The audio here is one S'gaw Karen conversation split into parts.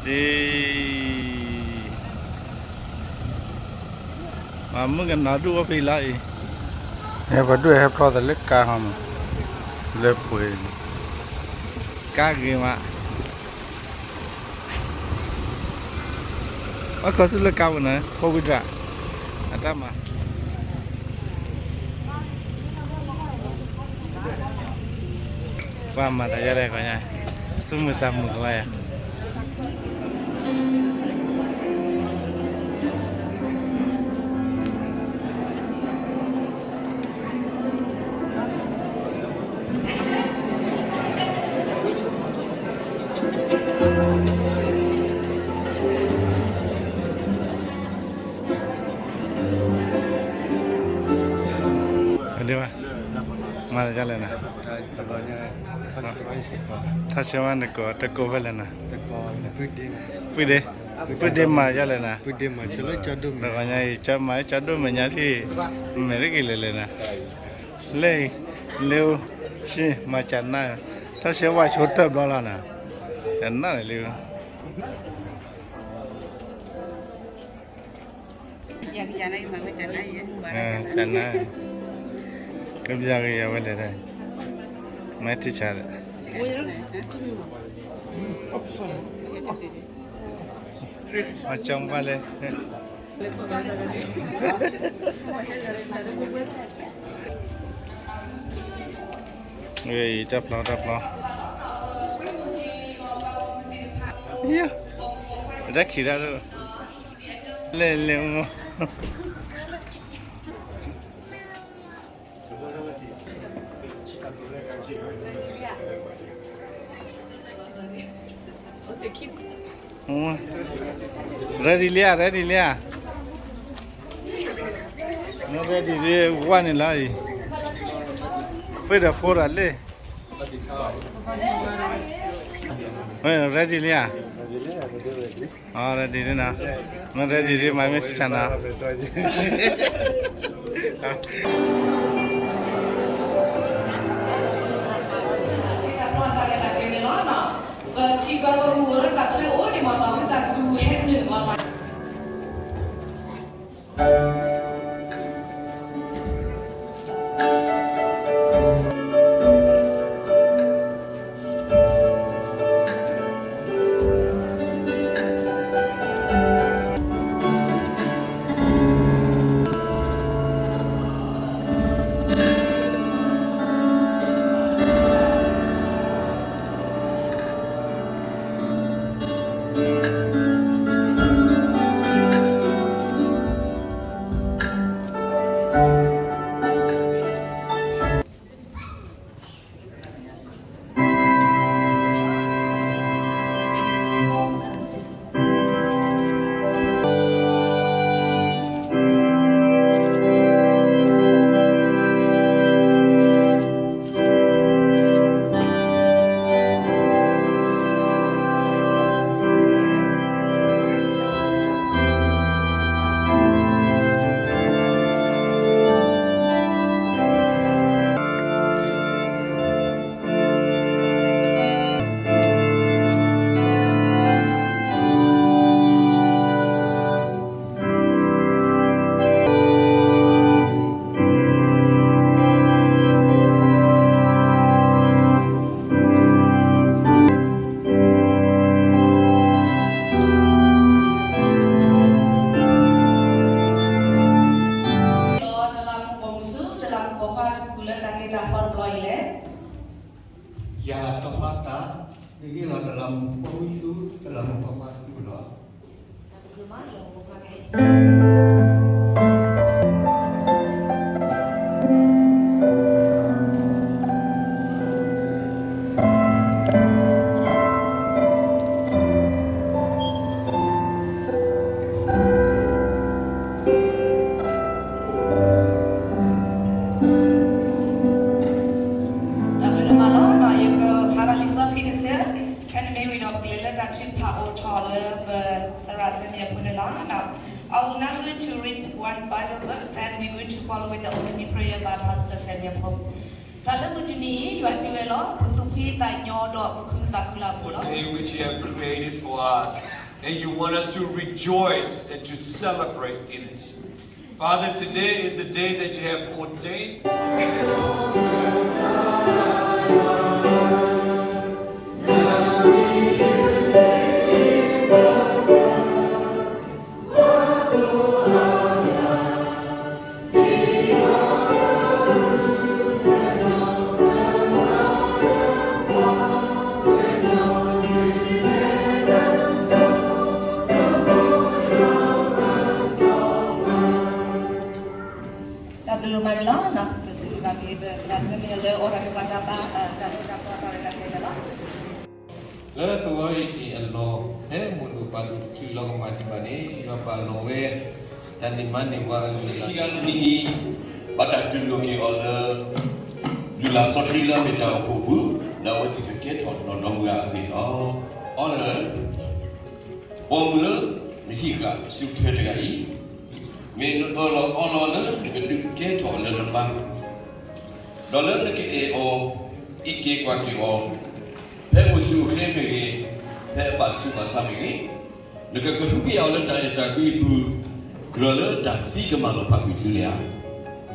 အ့, မၤမုၣ်ကနီၤဒူၣ်အိၣ်ဖဲလီၤအံၤ, ဟဲပှၤဒူၣ်ဟဲဖျီသးလၢကါဟီမး, လၢပှဲၤ, ကါဂ့ၤမး, အခိၣ်ဆူလၢကါပူၤန့ၣ် four wheel drive အတၢ်မၤ ပှၤမၤတၢ်ယါလဲၣ်ကီးညါ, သူၣ်မုာ်သးမုာ်ကလါယၤ. ဒ်ဘၣ်, မၤတၢ်ယါလဲၣ်နၤ, ထီၣ်ဆၢဝဲနကိး တကိးဖဲလဲၣ်နၤ, ပုၢ်ဒ့, ပုၢ်ဒ့မၤယါလဲၣ်နၤ, တဂီၤညါအံၤ ကၠီမၤကၠီဒိၣ်မဲာ်ညါလံ, မဲာ်တက့ၤလဲၤလဲၣ်နၤ, လၢအံၤ, လၢအိၣ်, မၤကနၣ်, ထီၣ်ဆၢဝဲဆိတၢ်ဘျီလီၤနၤ, ကနၣ်န့ၣ်လံ ကနၣ်, ကဘျါက့ၤယၤဝဲလဲၣ်, မ့ၢ်ထံဆါဒီး, အကၠီဘၣ်လဲၣ်, တၢ်ဖျီတၢ်ဖျီ, တၢ်ခံးတၢ်, လဲၤလဲၤမး ready လံဧါ, ready လံဧါ, ready လံ, ဝါန့ၣ်လီၤအံၤ, ပှ့ၤဒီးဖိဒီးလံ, ready လံဧါ. အ ready လံနီၤ, မ့ၢ် ready လံ မၤမ့ၢ်ဆါနီၤ. ဒီးတလးမူးပိာ်မုၣ်ဆူ တလးမူးပိာ်ခွါစုပူၤလၢတၢ်တ့တၢ်ဖျီတဘျီအံၤလဲၣ်. ယၤတဖးတၢ်, ယဟ့ၣ်လီၤတလးမူးပိာ်မုၣ်ဆူ တလးမူးပိာ်ခွါစုပူၤလီၤ. တၢ်ဘျုးဒိၣ်မးလီၤ. ယကဖးတၢ်လံာ်စီဆှံတဆၢ, ဖဲန့ၣ်မ့ၢ်ဝံၤဒီး ပကလဲၤလၢတၢ်ထုကဖၣ်အိၣ်ထီၣ်လၢပသရၣ်စဲမံယၤဖိန့ၣ်လီၤ. I will now going to read one Bible verse and we're going to follow with the opening prayer by Pastor စဲမံယၤဖိ. တၢ်လၢမုၢ်တနံၤအံၤ ယွၤတ့ဝဲလီၤ ပသူၣ်ဖှံသးညီဒီးပခုသးခုလၢအပူၤလီၤ. The day which you have created for us. And you want us to rejoice and to celebrate in it. Father, today is the day that you have ordained. တၢ်ဘျုးဒိၣ်မးန့ၣ်လီၤ. ပစံးဘျုးဘၣ်က့ၤ ပ လၢ လၢ လၢ အိၣ်ဒီး ပှၤတၢ်ဘါ တၢ်ဘျုးတၢ်ဖှိၣ်တၢ်ရဲၣ်တၢ်ကျဲၤန့ၣ်လီၤ. လၢသဝီအံၤအလီၢ် ဖဲမိၢ်ဒိၣ်ပၢ်ဒိၣ် ထုးလီၤကမၣ်ဒံးဘၣ်န့ၣ် ယွၤပာ်လီၤဝဲ တၢ်န့ၢ်မါန့ၢ်ဝၤအဂ့ၢ် ခံဂၤတနံၣ်အံၤ ဘၣ်တၢ်တူၢ်လိာ်က့ၤအီၤလၢ လုၢ်လၢ်စီဆှံလၢအမ့ၢ်တၢ်အိၣ်ဖှိၣ်အပူၤ လၢအဝဲသ့ၣ်ကကဲထီၣ်နီၢ်ဒီမါဝၤအဂ့ၢ်လီၤ. အီၤလၢ ပိာ်မုၣ်လၢနဟံးဃာ်အစုထွဲတဂၤအံၤ, မ့ၢ်နအၢၣ်လီၤအီလီၤလၢနကဒုးကဲထီၣ်အီၤလၢနမါ, ဒီးလၢနကအဲၣ်အီၤ အံးက့ၤကွၢ်က့ၤအီၤ, ဖဲအိၣ်ဆူၣ်အိၣ်ချ့မ့ၢ်ဂ့ၤ, ဖဲအဘၣ်ဆူးဘၣ်ဆါမ့ၢ်ဂ့ၤ, နကကဟုကယာ်အီၤလၢတၢ်အဲၣ်တၢ်ကွံအပူၤ, ကြၢးလၢတၢ်သံကမၣ်လီၤဖးကွံာ်စုလံဧါ. မ့ၢ်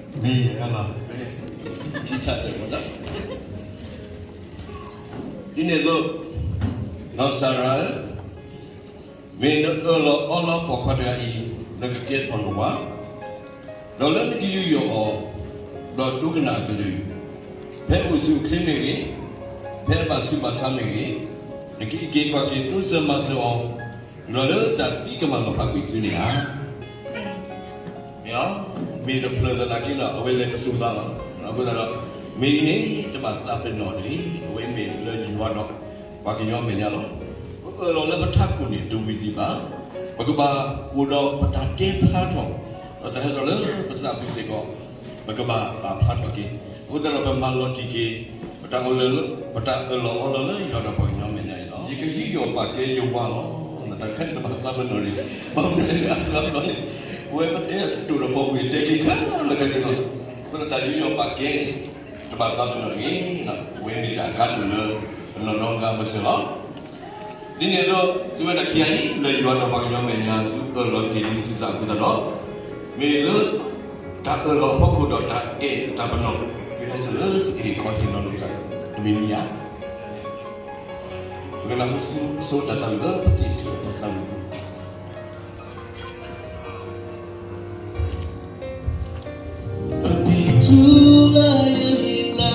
ယဲၢ်လီၤ. ထံဆၢတဲာ်မး, ဒ်န့ၣ်အသိး, နီၢ်စၤရၤဧၢ, မ့ၢ်နအၢၣ်လီၤအီလီၤပိာ်ခွါတဂၤအံၤ, နကကဲထီၣ်နဝၤ, ဒီးလၢနကယူးယီၣ်အီၤ, ဒီးဒိကနၣ်အကလုၢ်, ဖဲအိၣ်ဆူၣ်အိၣ်ချ့မ့ၢ်ဂ့ၤ, ဖဲအဘၣ်ဆူးဘၣ်ဆါမ့ၢ်ဂ့ၤ, နကအံးက့ၤကွၢ်က့ၤ တိစၢၤမၤစၢၤအီၤ, ကြၢးလၢတၢ်သံကမၣ်လီၤဖးကွံာ်စုလံဧါ. မ့ၢ်အီၤ, မ့ၢ်တဖျၢၣ်သနာ်က့ဒီး အဝဲလဲၤကဆူးသးလီၤ. အဃိသတးဒီး မ့ၢ်အံၤန့ၣ် တဘၣ်သးပ့ၤနီၣ်တဂ့ၤ, အဝဲမ့ၢ်လၢယွၤဒီးပှၤကညီမဲာ်ညါလီၤ. ပအၢၣ်လီၤလၢပထးခိၣ်န့ၣ် တဝံၤဒံးဘၣ်, ပကဘၣ်အိၣ်ဒီးပတၢ်တဲဖျါထီၣ်, ဒီးတၢ်ဟဲထီၣ်လၢပသးပူၤစ့ၢ်ကီး, ပကဘၣ်ပာ်ဖျါထီၣ်က့ၤ. အဃိသတးဒီးပမၤလီၤတံၢ်က့ၤ ပတၢ်အၢၣ်လီၤ, ပတၢ်အၢၣ်လီၤအီလီၤလၢယွၤဒီးပှၤကညီမဲာ်ညါအံၤလီၤ. ယကယူးယီၣ်ပာ်ကဲယဝၤလီၤ. တၢ်တခါန့ၣ်တဘၣ်သးပ့ၤနီၣ်တဂ့ၤ, ဘၣ်မနုၤအသးပ့ၤနီၣ်န့ၣ်, ပဝဲပတဲတတိၢ်ဒီးပိာ်မုၣ်တဲက့ၤခဲလၢာ်ခဲဆ့လီၤ. အဃိသတးတၢ်ယူးယီၣ်ပာ်ကဲန့ၣ် တဘၣ်သးပ့ၤနီၣ်တဂ့ၤ, အဝဲမ့ၢ်တၢ်အကါဒိၣ်လၢ ပနီၢ်ဒီမါဝၤအဘၢၣ်စၢၤလီၤ. ဒ်န့ၣ်အသိး သုဝဲတၢ်ခံဂၤအံၤ လၢယွၤဒီးပှၤကညီမဲာ်ညါ သုအၢၣ်လီၤတ့ၢ်လံသုသးအဃိသတးဒီး, မ့ၢ်လၢတၢ်အၢၣ်လီၤအဖီခိၣ်ဒီးတၢ်အဲၣ်တၢ်ပနီၣ် မ့ၢ်လၢသုကဟ့ၣ်ခီဟ့ၣ်နီၤလိာ်သးတမံၤမံၤဧါ. ပကနၢ်ဟူဆိတၢ်သးဝံၣ်လၢပသံၣ်ထူအတၢ်သးဝံၣ် ပသံၣ်ထူလၢယဟ့ၣ်နၤ,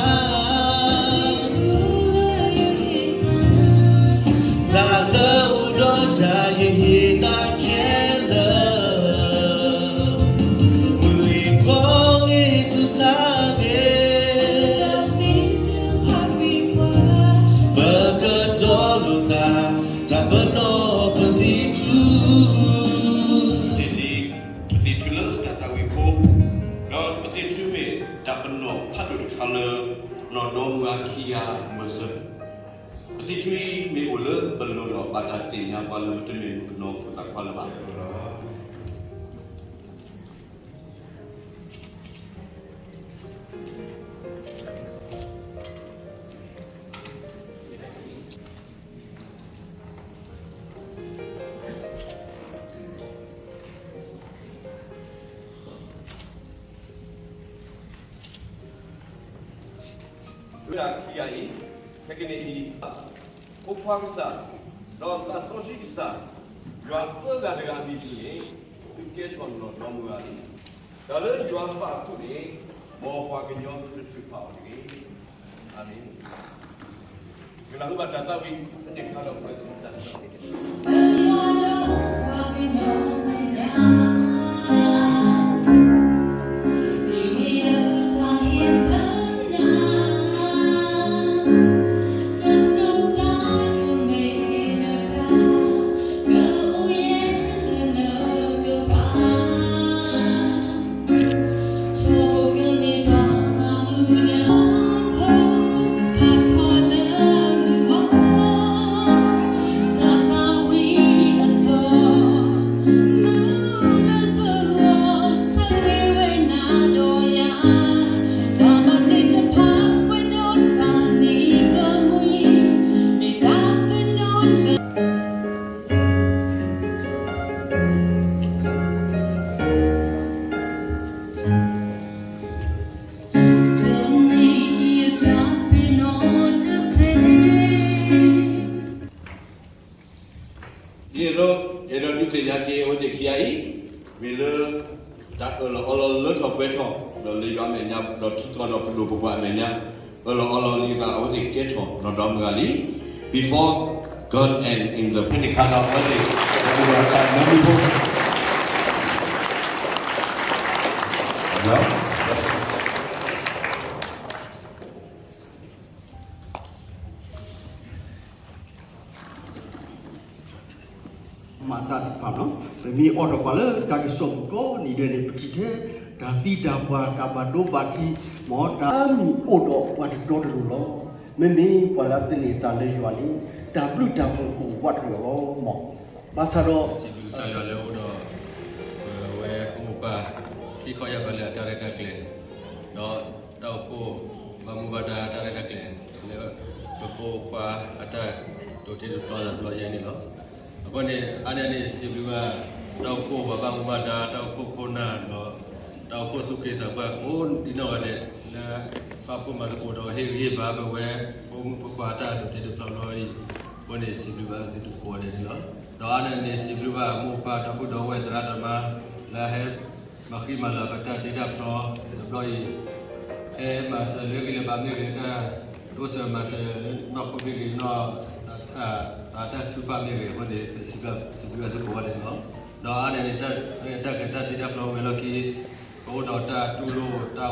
တၢ်လၢအိၣ်ဒီးယၤယဟ့ၣ်နၤခဲလၢာ်, မုၢ်ဂ့ၤပှၤဂ့ၤဆူစါဂ့ၤ, ပကတီၤလိာ်သး တၢ်ပနီၣ်ပသံၣ်ထူ ပသံၣ်ထူလၢတၢ်သးဝံၣ်ဖိ, ဒီးပသံၣ်ထူမ့ၢ်တၢ်ပနီၣ်ဖးဒိၣ်တခါလၢ နီၢ်ဒီမါဝၤခံဂၤအဘၢၣ်စၢၤ, ပသံၣ်ထူအံၤမ့ၢ်အိၣ်လၢပလိၤဒီးဘၣ်တၢ်သ့ၣ်ညါပှၤလၢပတမ့ၢ်မုၣ်ကနီၤဖိသၣ်ခွါလၢၤဘၣ်. ဝဲဒၣ်ခံဂၤအံၤ, ခဲကနံၣ်အံၤ, ဖိခွါကစၢ်, ဒီးသးစီဆှံကစၢ်, ယွၤသၢဂၤတဂၤအမံၤဒ်န့ၣ်, သုကဲထီၣ်နီၢ်ဒီမါဝၤလံ. တၢ်လၢယွၤပာ်အခိၣ်န့ၣ်, မ်ပှၤကညီသုတထုးဖးအီၤတဂ့ၤ. အၤမ့ၣ်. ကနၢ်ဟူဘၣ်တၢ်သးဝံၣ် ဖဲန့ၣ်အခါဒီးပှၤသုတၢ်သးဝံၣ် ယအဲၣ်ဒိးဒုးသ့ၣ်ညါက့ၤအဝဲသ့ၣ်ခံဂၤအံၤ, မ့ၢ်လၢ တၢ်အၢၣ်လီၤအီလီၤလၢထီၣ်ပှဲၤထီၣ် ဒီးလၢယွၤအမဲာ်ညါ ဒီးထံကီၢ်ဒီးပဒိၣ်ပပှၢ်အမဲာ်ညါ, အၢၣ်လီၤအီလီၤလံအသး အဝဲသ့ၣ်ကဲထီၣ်နီၢ်ဒီမုၢ်ဂၤလံ. Before God and in the Pentecost အဝဲသ့ၣ် မၤသးတဖၣ်လီၤ. ပမ့ၢ်အိးထီၣ်ပှၤလၢတၢ်ကစီၣ်ပူၤကိးနံၤဒဲးန့ၣ် ပထံၣ်ထဲ တၢ်သံတၢ်ပှၢ် တၢ်ဘၣ်ဒိဘၣ်ထံး မ်တၢ်မ့ၢ်အိၣ်ဒီးပှၤတတီတလိၤလီၤ. မ့မ့ၢ်ပှၤလၢသန့ၤသးလၢယွၤန့ၣ် တၢ်ဘျုးတၢ်ဖှိၣ်ကအိၣ်ဝးတလီၢ်လီၤ. မ်ဘၣ်ဆၣ်ဒီး စံးဘျုးကစၢ်ယွၤလၢအအိၣ်ဒီး ပဝဲမိၢ်ပၢ် ခံခီယၢ်ခီလၢအတၢ်ရဲၣ်တၢ်ကျဲၤ ဒီးတၢ်အိၣ်ဖှိၣ်ဘၣ်မူဘၣ်ဒါအတၢ်ရဲၣ်တၢ်ကျဲၤ လၢပဖိပခွါအတၢ်ဒိးတ့ဒိးဖျီသးတဘျီညါအံၤန့ၣ်လီၤ. အဃိန့ၣ် အါန့ၢ်န့ၣ် စံးဘျုးဘၣ် တၢ်အိၣ်ဖှိၣ်ပှၤဘၣ်မူဘၣ်ဒါ တၢ်အိၣ်ဖှိၣ်ခိၣ်နၢ်ဒီး တၢ်အိၣ်ဖှိၣ်သူၣ်က့သးပှၢ်ကိးဒ်နီၢ်ဂၤဒဲး လၢပာ်ဖှိၣ်မၤသကိးဒီးဟ့ၣ်ဂံၢ်ဟ့ၣ်ဘါပဝဲ ဖိမုၣ်ဖိခွါအတၢ်ဒိးတ့ဒိးဖျီတဘျီအံၤ အဃိန့ၣ် စံးဘျုးဘၣ်သုကိးဂၤဒဲးန့ၣ်လီၤ. ဒီးအါန့ၢ်န့ၣ် စံးဘျုးဘၣ်မိၢ်ပၢ်ဒီပုၢ်ဒီဝဲၢ်သရၣ်သမါ လၢဟဲ မၤဃံမၤလၤပတၢ်တ့တၢ်ဖျီတဘျီအံၤ ဟဲမၤစၢၤလၢဂံၢ်လၢဘါမ့ၢ်ဂ့ၤ တၢ်တိစၢၤမၤစၢၤလၢနီၢ်ခိမ့ၢ်ဂ့ၤ နီၢ် တၢ်တၢ်ထုကဖၣ်မ့ၢ်ဂ့ၤ အဃိန့ၣ် ပစံးဘျုးဘၣ်သုကိးဂၤဒဲးန့ၣ်လီၤ. ဒီးအါန့ၢ်န့ၣ် တၢ်ကတၢၢ်တၢ်တ့တၢ်ဖျီဝဲလီၢ်ခံ ကအိၣ်ဒီးတၢ်တူၢ်လိာ်တၢ်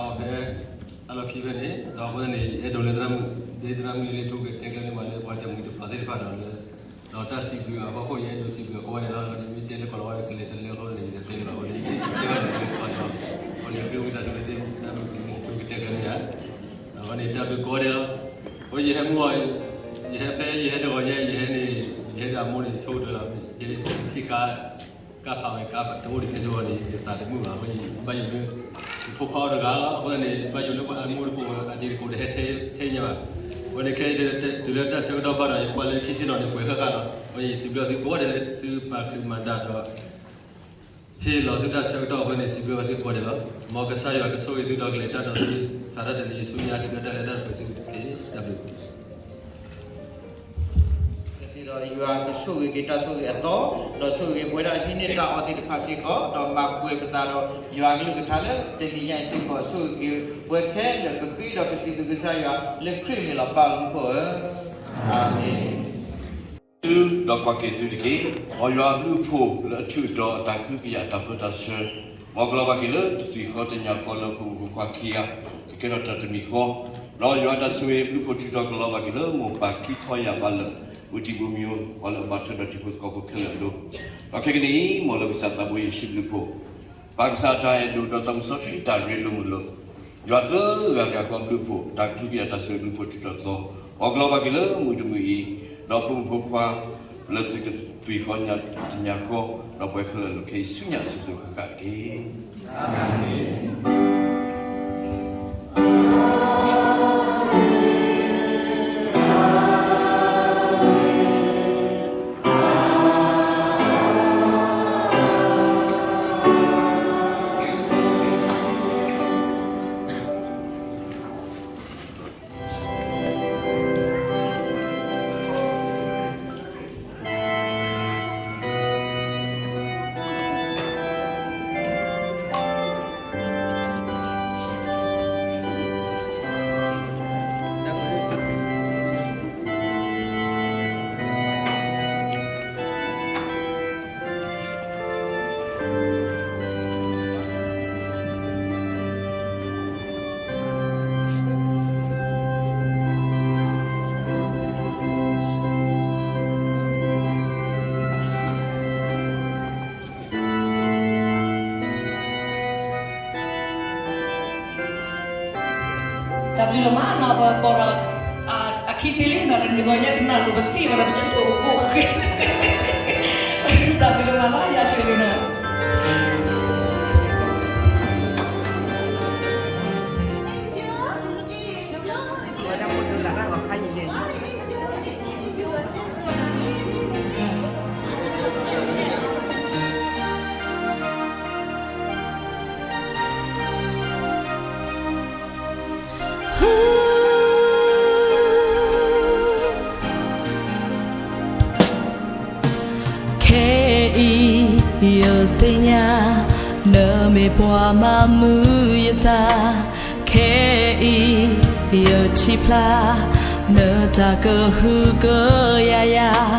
အီၣ်ဖဲ တၢ်လီၢ်ခံဖဲန့ၣ် ဒီးအဃိန့ၣ် ယအဲၣ်ဒိးလၢသရၣ်မုၣ် ဒ်သရၣ်မုၣ်လၢထူကတဲကျဲန့ၣ် ပှၤလၢပှၤတမှံၤတပှၤသ့ၣ်တဖၣ်ဒီးလၢ ဒီးတၢ်စံးဘျုးအဖီခိၣ် ယအဲၣ်ဒိးစံးဘျုးအကိးဂၤဒဲးလီၤ. ဒီးမ့ၢ်တဲလၢကီၢ်လီၤဝဲကလဲၤတလၢအဃိန့ၣ် ယတတဲလၢၤဘၣ်အဃိန့ၣ် ယတဲဘၣ်န့ၣ်လၢကီၢ်လီၤ. အဃိန့ၣ် အဘျုးဝံသးစူၤလၢတၢ်မုၢ်ကမဲထူကတဲကျဲန့ၣ်ဧါ. အဃိန့ၣ် တၢ်ဘျုးကိးဂၤဒဲးလီၤ. အဃိယဟဲမုၢ်ဂီၤ ယဟဲဖဲယဟဲတဂီၤညါ ယဟဲန့ၣ် ယဟဲဒီးအမိၢ်န့ၣ် ဆိကတၢၢ်လီၤ. ယဟဲထံၣ်ကါ ကါဖးဝဲ ကါတအိၣ်ဒံးဖဲဆိဂီၤန့ၣ် ယသးတမုာ်ဘၣ်. အဃိန့ၣ် ဘၣ်ယိၣ်လၢ ယဖိခွါအီၤတဂၤလီၤ. အဃိန့ၣ် ဘၣ်ယိၣ်လၢပှၤအမူတကိး အဒံးတကိးဒီး ဟဲထဲညါဘၣ်. အဃိန့ၣ် ခဲအံၤတုၤလၢတၢ်ဆၢကတီၢ်ဘၣ်ဒီး ယကွၢ်လၢခံဆ့ၣ်နီၤန့ၣ် ပှဲၤဃၣ်ဃၣ်လီၤ. အဃိန့ၣ် ယစံးဘျုးသုကိးဂၤဒဲးလၢ သုမၤချုးမၤဒါဒီး ဟ့ၣ်လီၤသုတၢ်ဆၢကတီၢ်အဃိန့ၣ် စံးဘျုးဘၣ်သုကိးဂၤဒဲးလီၤ. မ်ကစၢ်ယွၤကဆိၣ်ဂ့ၤသုဒီကလုာ်တၢ်ဒီးသု စးထီၣ်တနံၤအံၤဆူညါ တုၤလၢတၢ်လၢတၢ်ပှဲၤစူၣ်တက့ၢ်. တၢ်ဘျုး စံးဒီးယွၤကဆိၣ်ဂ့ၤက့ၤတၢ်ဆိၣ်ဂ့ၤအသီ, ဒီးဆိၣ်ဂ့ၤက့ၤပဝဲဒၣ်ဟံးန့ၢ်တၢ်အီသံးတဖၣ်စ့ၢ်ကီး, ဒီးမၤပှဲၤပသးဒီးယွၤအကလုၢ်ကထါလၢတနံၤညါအံၤစ့ၢ်ကီး, ဆိၣ်ဂ့ၤက့ၤပဝဲခဲလၢာ် ပဃ့ဒီးပစံးဘျုးကစၢ်ယွၤလၢခရံာ်မ့ၢ်လီၤပၢ်မူခိၣ်ဧၢ, အၤမ့ၣ်. သုဒီးကွၢ်က့ၤသုတက့ၢ်. မ်ယွၤအဘျုးအဖှိၣ်လၢအထူးအတီၤ အတၢ်ကဟုကယာ်အတၢ်ပၢတၢ်ဆှၢ, မ်ကလီၤဘၣ်က့ၤလၢတသွံၣ်ဃီတညၣ်ဃီလၢပဖိမုၣ်ဖိခွါခံဂၤ ကကဲထီၣ်တၢ်တမံၤဃီ, ဒီးယွၤအတၢ်ဆိၣ်ဂ့ၤအဘျုးအဖှိၣ်ထူးတီၤကလီၤဘၣ်က့ၤလၢမိၢ်ပၢ်ခံခီယၢ်ဘးလၢာ် ဝံၤတံၢ်ဘိမံၤ ပှၤလၢအဘၣ်ထွဲဒီးတံၤဖိသကိးဖိခဲလၢာ်အလိၤ, ဒီးခဲကနံၣ်အံၤ မ်လၢကစၢ်သးဘိယ့ၣ်ၡူးဘျုးဖှိၣ် ပၢ်ကစၢ်အတၢ်အဲၣ်ဒိၣ်ဒီးသးစီဆှံအတၢ်ရ့လိာ်မုာ်လိာ်, ယွၤသၢဂၤတဂၤဃီအဘျုးအဖှိၣ် တၢ်ကဟုကယာ်တၢ်ဆိၣ်ဂ့ၤအဘျုးအဖှိၣ်ထူးတီၤသီ, မ်ကလီၤဘၣ်က့ၤလၢမုၢ်တမုၢ်အံၤ, ဒီးဖိမုၣ်ဖိခွါ လၢသုတသွံၣ်ဃီတညၣ်ဃီ, ဒီးပှၤခဲလၢာ်အလိၤခဲအံၤဆူညါအစိၤစိၤဃၣ်ဃၣ်တက့ၢ်. တၢ်ဘျုးလီၤမးနီၤ ပကိးဒီး အခံသ့လံနီၤ တနံၤဂီၤညါ ပနၢ်လိၤပသ့ၣ်ဝဲဒီး ပဆူၣ်အိၣ်အိၣ်ဃ့ တၢ်ဘျုးလီၤမးလၢယၤဆိၣ်ဂ့ၤနီၤ. ယသ့ၣ်ညါ နမ့ၢ်ပှၤမၤမုာ်ယသး, ခဲအံၤ ယထံၣ်ဖျါ နတၢ်ကဟုကယာ်ယၤ.